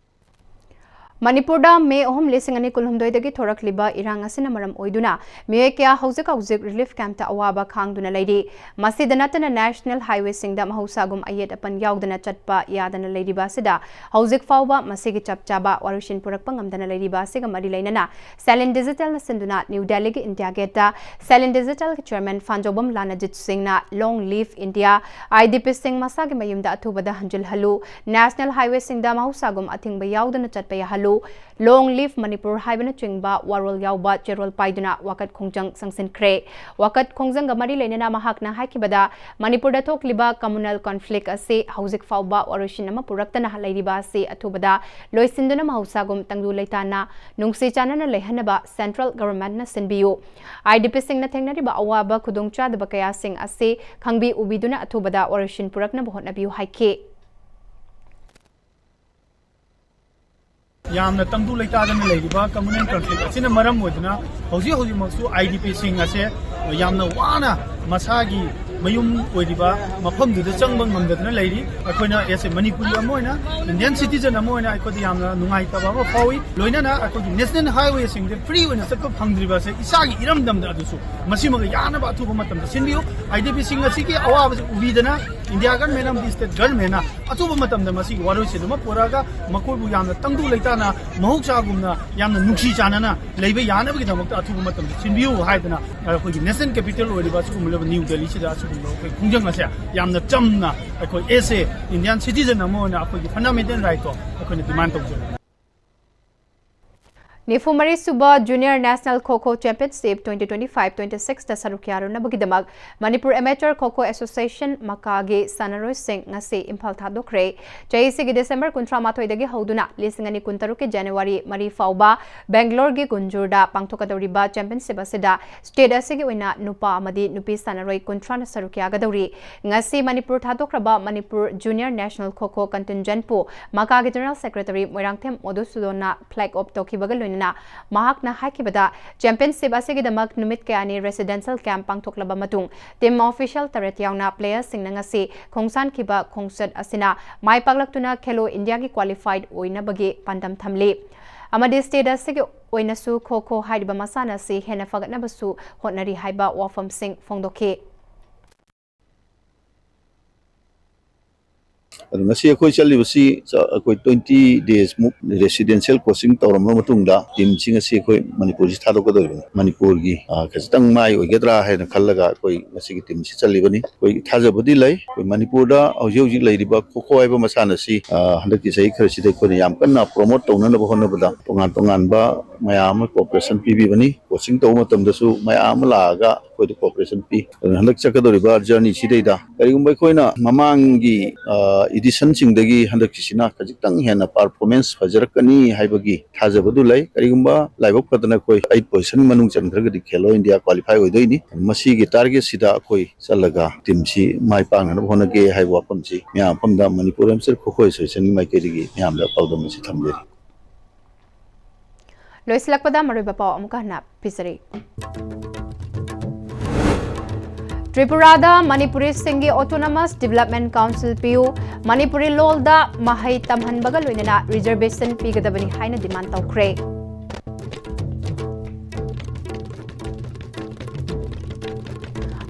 ꯃꯅꯤꯄꯨꯔꯗ ꯃꯦ ꯑꯍꯨꯝ, ꯂꯤꯁꯤꯡ ꯑꯅꯤ ꯀꯨꯟꯍꯨꯝꯗꯣꯏꯗꯒꯤ ꯊꯣꯔꯛꯂꯤꯕ ꯏꯔꯥꯡ ꯑꯁꯤꯅ ꯃꯔꯝ ꯑꯣꯏꯗꯨꯅ ꯃꯤꯑꯣꯏ ꯀꯌꯥ ꯍꯧꯖꯤꯛ ꯍꯧꯖꯤꯛ relief campꯇ ꯑꯋꯥꯕ ꯈꯥꯡꯗꯨꯅ ꯂꯩꯔꯤ꯫ ꯃꯁꯤꯗ ꯅꯠꯇꯅ national highwayꯁꯤꯡꯗ ꯃꯍꯧꯁꯥꯒꯨꯝ ꯑꯌꯦꯠ ꯑꯄꯟ ꯌꯥꯎꯗꯅ ꯆꯠꯄ ꯌꯥꯗꯅ ꯂꯩꯔꯤꯕ ꯑꯁꯤꯗ ꯍꯧꯖꯤꯛ ꯐꯥꯎꯕ ꯃꯁꯤꯒꯤ ꯆꯞ ꯆꯥꯕ ꯋꯥꯔꯣꯏꯁꯤꯟ ꯄꯨꯔꯛꯄ ꯉꯝꯗꯅ ꯂꯩꯔꯤꯕ ꯑꯁꯤꯒ ꯃꯔꯤ ꯂꯩꯅꯅ Salin Digitalꯅ ꯁꯤꯟꯗꯨꯅ New Delhiꯒꯤ India Gateꯇ Salin Digitalꯒꯤ chairman ꯐꯥꯟꯖꯧꯕꯝ ꯂꯥꯅꯖꯤꯠ ꯁꯤꯡꯅ Long Live India, IDPꯁꯤꯡ ꯃꯁꯥꯒꯤ ꯃꯌꯨꯝꯗ ꯑꯊꯨꯕꯗ ꯍꯟꯖꯤꯜꯍꯜꯂꯨ, national highwayꯁꯤꯡꯗ ꯃꯍꯧꯁꯥꯒꯨꯝ ꯑꯊꯤꯡꯕ ꯌꯥꯎꯗꯅ ꯆꯠꯄ ꯌꯥꯍꯜꯂꯨ, Long Live Manipur ꯍꯥꯏꯕꯅꯆꯤꯡꯕ ꯋꯥꯔꯣꯜ ꯌꯥꯎꯕ ꯆꯦꯔꯣꯜ ꯄꯥꯏꯗꯨꯅ ꯋꯥꯀꯠ ꯈꯣꯡꯖꯪ ꯆꯪꯁꯤꯟꯈ꯭ꯔꯦ꯫ ꯋꯥꯀꯠ ꯈꯣꯡꯖꯪꯒ ꯃꯔꯤ ꯂꯩꯅꯅ ꯃꯍꯥꯛꯅ ꯍꯥꯏꯈꯤꯕꯗ, ꯃꯅꯤꯄꯨꯔꯗ ꯊꯣꯛꯂꯤꯕ communal conflict ꯑꯁꯤ ꯍꯧꯖꯤꯛ ꯐꯥꯎꯕ ꯋꯥꯔꯣꯏꯁꯤꯟ ꯑꯃ ꯄꯨꯔꯛꯇꯅ ꯂꯩꯔꯤꯕ ꯑꯁꯤ ꯑꯊꯨꯕꯗ ꯂꯣꯏꯁꯤꯟꯗꯨꯅ ꯃꯍꯧꯁꯥꯒꯨꯝ ꯇꯪꯗꯨ ꯂꯩꯇꯥꯅ ꯅꯨꯡꯁꯤ ꯆꯥꯟꯅꯅ ꯂꯩꯍꯟꯅꯕ central governmentꯅ ꯁꯤꯟꯕꯤꯌꯨ꯫ IDPꯁꯤꯡꯅ ꯊꯦꯡꯅꯔꯤꯕ ꯑꯋꯥꯕ ꯈꯨꯗꯣꯡꯆꯥꯗꯕ ꯀꯌꯥꯁꯤꯡ ꯑꯁꯤ ꯈꯪꯕꯤ ꯎꯕꯤꯗꯨꯅ ꯑꯊꯨꯕꯗ ꯋꯥꯔꯣꯏꯁꯤꯟ ꯄꯨꯔꯛꯅꯕ ꯍꯣꯠꯅꯕꯤꯌꯨ ꯍꯥꯏꯈꯤ꯫ ꯌꯥꯝꯅ ꯇꯪꯗꯨ ꯂꯩꯇꯥꯗꯅ ꯂꯩꯔꯤꯕ communal conflict ꯑꯁꯤꯅ ꯃꯔꯝ ꯑꯣꯏꯗꯨꯅ ꯍꯧꯖꯤꯛ ꯍꯧꯖꯤꯛꯃꯛꯁꯨ IDPꯁꯤꯡ ꯑꯁꯦ ꯌꯥꯝꯅ ꯋꯥꯅ ꯃꯁꯥꯒꯤ ꯃꯌꯨꯝ ꯑꯣꯏꯔꯤꯕ ꯃꯐꯝꯗꯨꯗ ꯆꯪꯕ ꯉꯝꯗꯗꯅ ꯂꯩꯔꯤ꯫ ꯑꯩꯈꯣꯏꯅ as a ꯃꯅꯤꯄꯨꯔꯤ ꯑꯃ ꯑꯣꯏꯅ, Indian citizen ꯑꯃ ꯑꯣꯏꯅ ꯑꯩꯈꯣꯏꯗ ꯌꯥꯝꯅ ꯅꯨꯡꯉꯥꯏꯇꯕ ꯑꯃ ꯐꯥꯎꯏ꯫ ꯂꯣꯏꯅꯅ ꯑꯩꯈꯣꯏꯒꯤ national highway ꯁꯤꯡꯁꯦ free ꯑꯣꯏꯅ ꯆꯠꯄ ꯐꯪꯗ꯭ꯔꯤꯕ ꯑꯁꯦ ꯏꯁꯥꯒꯤ ꯏꯔꯝꯗꯝꯗ, ꯑꯗꯨꯁꯨ ꯃꯁꯤꯃꯒ ꯌꯥꯅꯕ ꯑꯊꯨꯕ ꯃꯇꯝꯗ ꯁꯤꯟꯕꯤꯌꯨ꯫ IDP ꯁꯤꯡ ꯑꯁꯤꯒꯤ ꯑꯋꯥꯕꯁꯤ ꯎꯕꯤꯗꯅ India government ꯑꯃꯗꯤ state government ꯅ ꯑꯊꯨꯕ ꯃꯇꯝꯗ ꯃꯁꯤꯒꯤ ꯋꯥꯔꯣꯏꯁꯤꯟ ꯑꯃ ꯄꯨꯔꯛꯑꯒ ꯃꯈꯣꯏꯕꯨ ꯌꯥꯝꯅ ꯇꯪꯗꯨ ꯂꯩꯇꯥꯅ ꯃꯍꯧꯁꯥꯒꯨꯝꯅ ꯌꯥꯝꯅ ꯅꯨꯡꯁꯤ ꯆꯥꯟꯅꯅ ꯂꯩꯕ ꯌꯥꯅꯕꯒꯤꯗꯃꯛꯇ ꯑꯊꯨꯕ ꯃꯇꯝꯗ ꯁꯤꯟꯕꯤꯌꯨ ꯍꯥꯏꯗꯅ ꯑꯩꯈꯣꯏꯒꯤ national capital ꯑꯣꯏꯔꯤꯕ ꯑꯁꯤꯒꯨꯝꯂꯕ ꯅ꯭ꯌꯨ ꯗꯦꯜꯂꯤꯁꯤꯗ ꯑꯁꯤꯒꯨꯝꯕ ꯑꯩꯈꯣꯏ ꯈꯣꯡꯖꯪ ꯑꯁꯦ ꯌꯥꯝꯅ ꯆꯝꯅ ꯑꯩꯈꯣꯏ as a Indian citizen ꯑꯃ ꯑꯣꯏꯅ ꯑꯩꯈꯣꯏꯒꯤ fundamental right ꯇꯣ ꯑꯩꯈꯣꯏꯅ demand ꯇꯧꯖꯕꯅꯤ꯫ ꯅꯤꯐꯨ ꯃꯔꯤ ꯁꯨꯕ Junior National Kho Kho Championship twenty twenty five twenty six ꯇ ꯁꯔꯨꯛ ꯌꯥꯔꯨꯅꯕꯒꯤꯗꯃꯛ Manipur Amateur Kho Kho Association ꯃꯀꯥꯒꯤ ꯁꯥꯟꯅꯔꯣꯏꯁꯤꯡ ꯉꯁꯤ ꯏꯝꯐꯥꯜ ꯊꯥꯗꯣꯛꯈ꯭ꯔꯦ꯫ ꯆꯍꯤꯁꯤꯒꯤ ꯗꯤꯁꯦꯝꯕꯔ ꯀꯨꯟꯊ꯭ꯔꯥ ꯃꯥꯊꯣꯏꯗꯒꯤ ꯍꯧꯗꯨꯅ ꯂꯤꯁꯤꯡ ꯑꯅꯤ ꯀꯨꯟ ꯇꯔꯨꯛꯀꯤ ꯖꯅꯋꯥꯔꯤ ꯃꯔꯤ ꯐꯥꯎꯕ ꯕꯦꯡꯒ꯭ꯂꯣꯔꯒꯤ ꯒꯨꯟꯖꯨꯔꯗ ꯄꯥꯡꯊꯣꯛꯀꯗꯧꯔꯤꯕ championship ꯑꯁꯤꯗ state ꯑꯁꯤꯒꯤ ꯑꯣꯏꯅ ꯅꯨꯄꯥ ꯑꯃꯗꯤ ꯅꯨꯄꯤ ꯁꯥꯟꯅꯔꯣꯏ ꯀꯨꯟꯊ꯭ꯔꯥꯅ ꯁꯔꯨꯛ ꯌꯥꯒꯗꯧꯔꯤ꯫ ꯉꯁꯤ Manipur ꯊꯥꯗꯣꯛꯈ꯭ꯔꯕ Manipur Junior National Kho Kho contingent ꯄꯨ ꯃꯀꯥꯒꯤ General Secretary Moirangthem ꯃꯣꯗꯨꯁꯨꯗꯣꯟꯅ flag off ꯇꯧꯈꯤꯕꯒ ꯂꯣꯏꯅꯅ ꯃꯍꯥꯛꯅ ꯍꯥꯏꯈꯤꯕꯗ, championship ꯑꯁꯤꯒꯤꯗꯃꯛ ꯅꯨꯃꯤꯠ ꯀꯌꯥꯅꯤ residential camp ꯄꯥꯡꯊꯣꯛꯂꯕ ꯃꯇꯨꯡ, team official ꯇꯔꯦꯠ ꯌꯥꯎꯅ player ꯁꯤꯡꯅ ꯉꯁꯤ ꯈꯣꯡꯁꯥꯟꯈꯤꯕ ꯈꯣꯡꯆꯠ ꯑꯁꯤꯅ ꯃꯥꯏ ꯄꯥꯛꯂꯛꯇꯨꯅ Khelo India ꯒꯤ qualified ꯑꯣꯏꯅꯕꯒꯤ ꯄꯥꯟꯗꯝ ꯊꯝꯂꯤ ꯑꯃꯗꯤ state ꯑꯁꯤꯒꯤ ꯑꯣꯏꯅꯁꯨ ꯈꯣ ꯈꯣ ꯍꯥꯏꯔꯤꯕ ꯃꯁꯥꯟꯅ ꯑꯁꯤ ꯍꯦꯟꯅ ꯐꯒꯠꯅꯕꯁꯨ ꯍꯣꯠꯅꯔꯤ ꯍꯥꯏꯕ ꯋꯥꯐꯝꯁꯤꯡ ꯐꯣꯡꯗꯣꯛꯈꯤ꯫ ꯑꯗꯨ ꯉꯁꯤ ꯑꯩꯈꯣꯏ ꯆꯠꯂꯤꯕꯁꯤ, ꯑꯩꯈꯣꯏ twenty days ꯃꯨꯛ residential coaching ꯇꯧꯔꯝꯕ ꯃꯇꯨꯡꯗ team ꯁꯤ ꯉꯁꯤ ꯑꯩꯈꯣꯏ ꯃꯅꯤꯄꯨꯔꯁꯤ ꯊꯥꯗꯣꯛꯀꯗꯧꯔꯤꯕꯅꯤ꯫ ꯃꯅꯤꯄꯨꯔꯒꯤ, ꯑ, ꯈꯖꯤꯛꯇꯪ ꯃꯥꯏ ꯑꯣꯏꯒꯗ꯭ꯔꯥ ꯍꯥꯏꯅ ꯈꯜꯂꯒ ꯑꯩꯈꯣꯏ ꯉꯁꯤꯒꯤ team ꯁꯤ ꯆꯠꯂꯤꯕꯅꯤ꯫ ꯑꯩꯈꯣꯏ ꯊꯥꯖꯕꯗꯤ ꯂꯩ꯫ ꯑꯩꯈꯣꯏ ꯃꯅꯤꯄꯨꯔꯗ ꯍꯧꯖꯤꯛ ꯍꯧꯖꯤꯛ ꯂꯩꯔꯤꯕ ꯈꯣ ꯈꯣ ꯍꯥꯏꯕ ꯃꯁꯥꯟꯅ ꯑꯁꯤ, ꯑ, ꯍꯟꯗꯛꯀꯤ ꯆꯍꯤ ꯈꯔꯁꯤꯗ ꯑꯩꯈꯣꯏꯅ ꯌꯥꯝ ꯀꯟꯅ promote ꯇꯧꯅꯅꯕ ꯍꯣꯠꯅꯕꯗ ꯇꯣꯉꯥꯟ ꯇꯣꯉꯥꯟꯕ ꯃꯌꯥꯝ ꯑꯃ cooperation ꯄꯤꯕꯤꯕꯅꯤ꯫ Coaching ꯇꯧꯕ ꯃꯇꯝꯗꯁꯨ ꯃꯌꯥꯝ ꯑꯃ ꯂꯥꯛꯑꯒ ꯑꯩꯈꯣꯏꯗ cooperation ꯄꯤ꯫ ꯑꯗꯨꯅ ꯍꯟꯗꯛ ꯆꯠꯀꯗꯧꯔꯤꯕ journey ꯁꯤꯗꯩꯗ ꯀꯔꯤꯒꯨꯝꯕ ꯑꯩꯈꯣꯏꯅ ꯃꯃꯥꯡꯒꯤ, ꯑ, edition ꯁꯤꯡꯗꯒꯤ ꯍꯟꯗꯛꯀꯤꯁꯤꯅ ꯈꯖꯤꯛꯇꯪ ꯍꯦꯟꯅ performance ꯐꯖꯔꯛꯀꯅꯤ ꯍꯥꯏꯕꯒꯤ ꯊꯥꯖꯕꯗꯨ ꯂꯩ꯫ ꯀꯔꯤꯒꯨꯝꯕ ꯂꯥꯏꯕꯛ ꯐꯗꯅ ꯑꯩꯈꯣꯏ eight position ꯃꯅꯨꯡ ꯆꯟꯈ꯭ꯔꯒꯗꯤ Khelo India qualify ꯑꯣꯏꯗꯣꯏꯅꯤ꯫ ꯃꯁꯤꯒꯤ target ꯁꯤꯗ ꯑꯩꯈꯣꯏ ꯆꯠꯂꯒ team ꯁꯤ ꯃꯥꯏ ꯄꯥꯛꯅꯅꯕ ꯍꯣꯠꯅꯒꯦ ꯍꯥꯏꯕ ꯋꯥꯐꯝꯁꯤ ꯃꯌꯥꯝ ꯃꯐꯝꯗ Manipur Amateur Kho Kho Association ꯒꯤ ꯃꯥꯏꯀꯩꯗꯒꯤ ꯃꯌꯥꯝꯗ ꯄꯥꯎꯗꯝ ꯑꯁꯤ ꯊꯝꯖꯔꯤ꯫ ꯂꯣꯏꯁꯤꯜꯂꯛꯄꯗ ꯃꯔꯨꯑꯣꯏꯕ ꯄꯥꯎ ꯑꯃꯨꯛꯀ ꯍꯟꯅ ꯄꯤꯖꯔꯤ꯫ ꯇ꯭ꯔꯤꯄꯨꯔꯥꯗ ꯃꯅꯤꯄꯨꯔꯤꯁꯤꯡꯒꯤ Autonomous Development Council ꯄꯤꯌꯨ, ꯃꯅꯤꯄꯨꯔꯤ ꯂꯣꯜꯗ ꯃꯍꯩ ꯇꯝꯍꯟꯕꯒ ꯂꯣꯏꯅꯅ reservation ꯄꯤꯒꯗꯕꯅꯤ ꯍꯥꯏꯅ demand ꯇꯧꯈ꯭ꯔꯦ꯫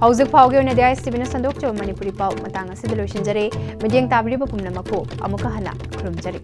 ꯍꯧꯖꯤꯛ ꯐꯥꯎꯒꯤ ꯑꯣꯏꯅꯗꯤ ISTVꯅ ꯁꯟꯗꯣꯛꯆꯕ ꯃꯅꯤꯄꯨꯔꯤ ꯄꯥꯎ ꯃꯇꯥꯡ ꯑꯁꯤꯗ ꯂꯣꯏꯁꯤꯟꯖꯔꯦ꯫ ꯃꯤꯠꯌꯦꯡ ꯇꯥꯕꯤꯔꯤꯕ ꯄꯨꯝꯅꯃꯛꯄꯨ ꯑꯃꯨꯛꯀ ꯍꯟꯅ ꯈꯨꯔꯨꯝꯖꯔꯤ꯫